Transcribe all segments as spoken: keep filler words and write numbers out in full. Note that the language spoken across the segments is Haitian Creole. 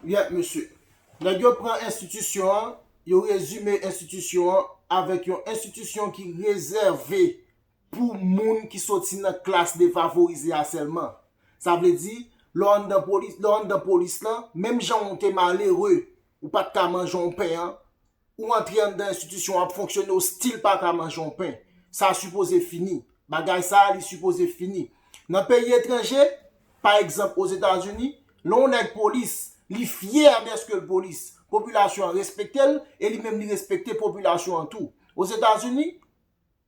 Yèp, mesye. Nèg yo pran enstitisyon an, yo rezime enstitisyon an avèk yon enstitisyon ki rezève pou moun ki soti nan klas defavorize a sèlman. Sa vle di, lè w anndan polis, lè w anndan polis lan, menm jan w te malere, ou pa t ka manje yon pen an, ou antre anndan enstitisyon an ap fonksyone, ou still pa ka manje yon pen. Sa sipoze fini. Bagay sa a, li sipoze fini. Nan peyi etranje, pa egzanp, Ozetazini, lè yon nèg polis, li fyè dèske l polis, popilasyon an respekte l, e li menm li respekte popilasyon an tou. Ozetazini,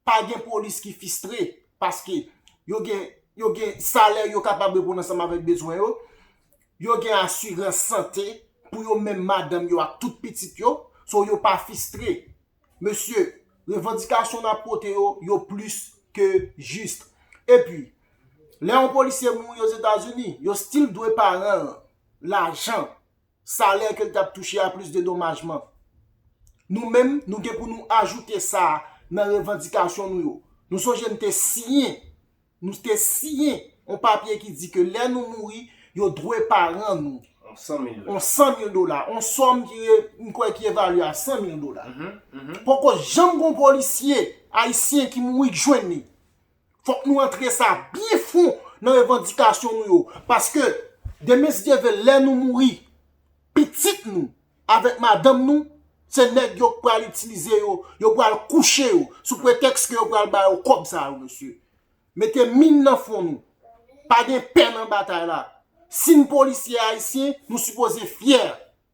pa gen polis ki fistre, paske yo gen, yo gen salè yo kapab reponn ansanm avèk bezwen yo, yo gen asirans sante pou yo menm, madanm yo ak tout pitit yo, so yo pa fistre. Mesye, revandikasyon n ap pote yo, yo plis ke jis. Epi, lè yon polisye mouri Ozetazini, yo still dwe paran l lajan salè ke l t ap touche a plis dedomajman. Nou menm, nou gen pou nou ajoute sa nan revandikasyon nou yo. Nou sonje n te siyen, nou te siyen yon papye ki di ke lè nou mouri, yo dwe paran nou yon san mil dola, yon sòm ki, m kwè, ki evalye a san mil dola. Poko janm gon polisye ayisyen ki mouri k jwenn li. Fòk nou antre sa byen fon nan revandikasyon nou yo. Paske, demen, si Dye vle, lè nou mouri, pitit nou avèk madanm nou, se nèg yo k pral itilize yo, yo pral kouche yo, sou pretèks ke yo pral ba yo kòb sa yo, mesye. Mete min nan fwon nou. Pa gen pè nan batay la. Si n polisye ayisyen, nou sipoze fyè.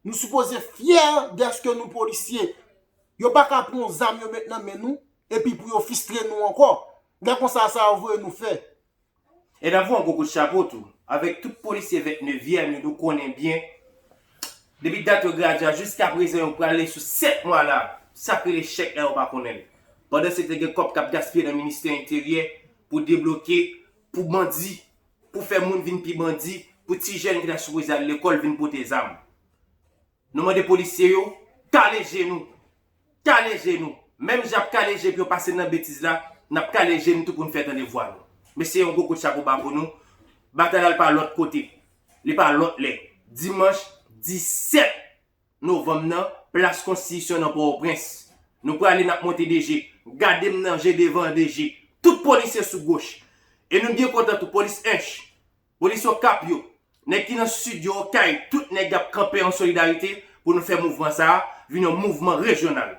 Nou sipoze fyè dèske nou polisye. Yo pa ka pran yon zam yo met nan men nou, epi pou yo fistre nou ankò. Lè konsa, sa yo voye nou fè. E n ap voye yon gwo kout chapo tou avèk tout polisye vennnevyèm yo, nou konnen byen. Depi dat yo gradye a jiska prezan, yo prale sou sèt mwa la, sa k rele chèk la, yo pa konnen l. Pandan se te gen kòb k ap gaspiye nan ministè enteryè pou debloke, pou bandi, pou fè moun vin pi bandi, pou ti jèn ki ta sipoze al lekòl vin pote zam. Nou mande polisye yo, kale je nou. Kale je nou. Menm jan ap kale je pou yo pase nan betiz la, n ap kale je nou tou pou n fè tande vwa nou. Mesye, yon gwo kout chapo ba pou nou. Batay la, li pa lòt kote. Li pa lòt lè. Dimanch disèt novanm nan, plas Konstitisyon nan Pòtoprens. Nou prale, n ap monte D G. Gade m nan je devan D G. Tout polisye sou goch. E nou byen kontan tou, polis Ench, polis Okap yo, nèg ki nan sid yo, Okay, tout nèg ap kanpe an solidarite pou nou fè mouvman sa a vin yon mouvman rejyonal.